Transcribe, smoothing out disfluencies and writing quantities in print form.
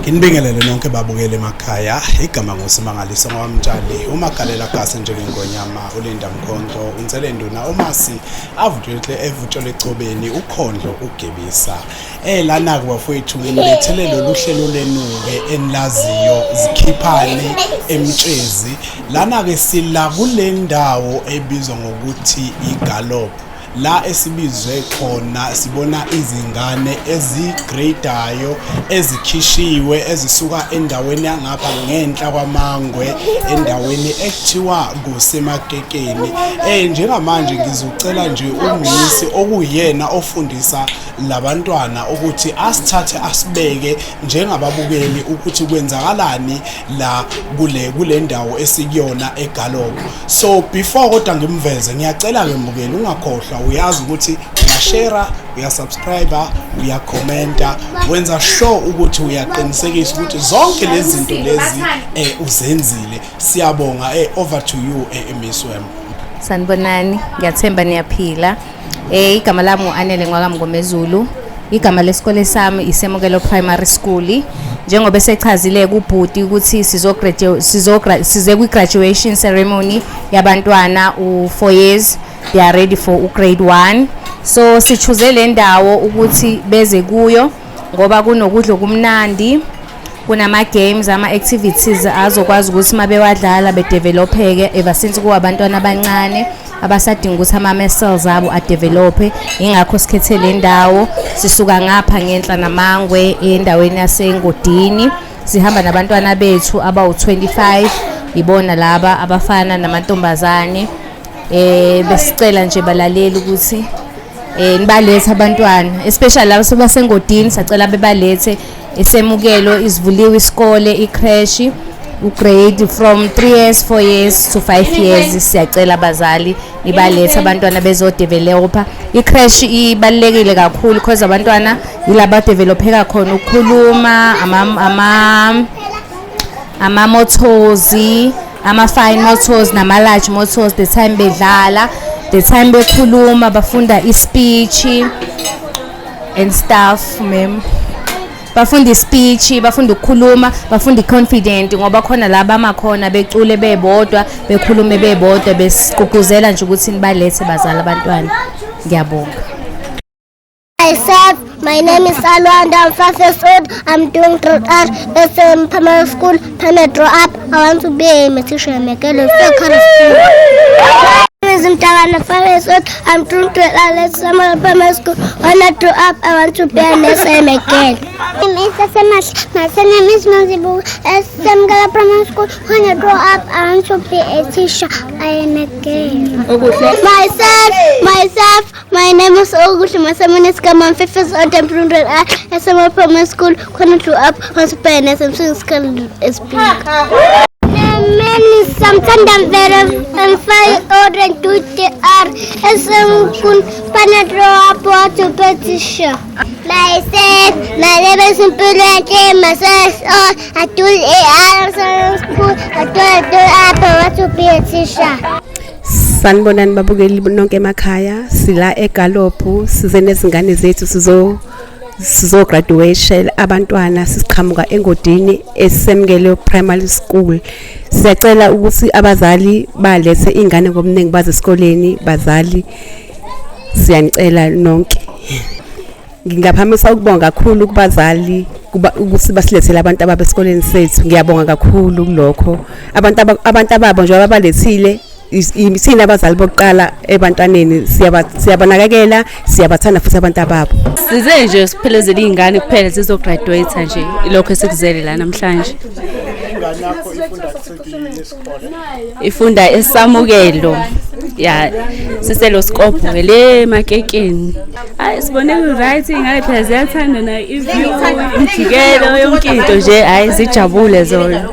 Nginibingelele nonke babukele emakhaya. Igama nguSimangaliso ngowamtshali, umagalela gase njengengonyama, uLinda Mkhonto, uNselenduna, uMasi avutshwe evutshwe ecobeni, uKhondlo uGebisa. Lana ke bafowethu nginilethele lolu hlelo lenu-ke enilaziyo zikhiphani emtshezi. Lana-ke sila kule ndawo ebizwa ngokuthi iGallop. La esibizwe khona sibona izingane ezigradayo ezikhishiwe ezisuka endaweni yangapha ngenhla kwaMangwe endaweni ekuthiwa kuseMakekeni. Njengamanje ngizocela nje umisi okuyena ofundisa labantwana ukuthi asithathe asibeke njengababukeli ukuthi kwenzakalani la kule ndawo esikuyona eGallop. So before kodwa ngimveze, ngiyacela ke mbukeli ungakhohlwa, uyazi ukuthi uyashare, uyasubscribe, uyakhomenta, wenza sure ukuthi uyaqinisekisa ukuthi zonke lezi zinto lezi uzenzile. Siyabonga. Over to you, Miss Wem. Sanibonani, ngiyathemba niyaphila. Igama lami uAnele ngwakamngomezulu. Igama lesikole sami iSemukelo Primary School. Njengoba esechazile kubhuti ukuthi size kwi graduation ceremony yabantwana u4 years, they are ready for u grade 1. So sichoose le ndawo ukuthi beze kuyo ngoba kunokudla okumnandi, kunama games, ama activities azokwazi ukuthi mabewadlala bedevelopheke ever since kuwabantwana abancane abasadinga ukuthi ama muscles abo adevelope. Ingakho sikhethe le ndawo. Sisuka ngapha ngenhla naMangwe endaweni yaseNgodini, sihamba nabantwana bethu abawu25, ibona laba abafana namantombazane. Besicela nje balaleli ukuthi nibalethe abantwana, especially labo sebasengodini, sacela bebalethe eSemukelo. Isivuliwe isikole, icreche, ugrade from 3 years, 4 years to 5 years. Siyacela abazali nibalethe abantwana bezodevelopa. Icreche ibalulekile kakhulu because abantwana yilaba developheka khona ukukhuluma, ama motors, ama fine motors nama large motors. The time bedlala, the time bekhuluma, bafunda i-speech and stuff, ma'am. Bafunda i-speech, bafunda ukukhuluma, bafunda i-confident ngoba khona la bamakhona becule bebodwa, bekhulume bebodwa. Besigqugquzela nje ukuthi nibalethe bazali abantwana. Ngiyabonga. Myself, my name is Alwanda. I'm 5 years old. I'm doing grade R at primary school. When I grow up, I want to be a musician. My girl is school. My name is Mtagana, 5 years old. I'm doing grade R at Samuel Primary School. When I grow up, I want to be a nurse. I'm a girl. My name is Sasamash. My surname is Mazibu. At Samgala Primary School. When I grow up, I want to be a teacher. I am a girl. Myself, myself, my name is Ogush. My surname is Kaman. 5 years old. I'm doing grade R at Samuel Primary School. When I grow up, I want to be a nurse. I'm saying is pink. Sometimes I'm very I'm 5 old and do the R. SM school. When I grow up, I want to be a teacher. Myself, my name is Mpuleke, myself, oh, I do A R school. I do up, I want to be a teacher. Sanibonani babukeli nonke emakhaya. Sila eGallop, size nezingane zethu, sizo graduation abantwana. Sisiqhamuka eNgodini eSemukelo Primary School. Siyacela ukuthi abazali balethe ingane ngobuningi baze esikoleni. Bazali, siyanicela nonke. Ngingaphamisa ukubonga kakhulu kubazali kuba ukuthi basilethele abantu ababa esikoleni sethu. Ngiyabonga kakhulu kulokho. Abantu ababo nje ababalethile, thina abazali bokuqala ebantwaneni siyabanakekela, siyabathanda futhi abantu ababo. Size nje siphelezele iy'ngane kuphela zizograduate nje, ilokho esikuzele la namhlanje. Ingane yakho ifunda kusiphi isikole? Ifunda eSamukelo, ya siseloskopho le Makekeni. Hayi, sibone ku-right, iy'ngane phela ziyathanda nayo i-view, imijikelo, yonke into nje, hhayi zijabule zona.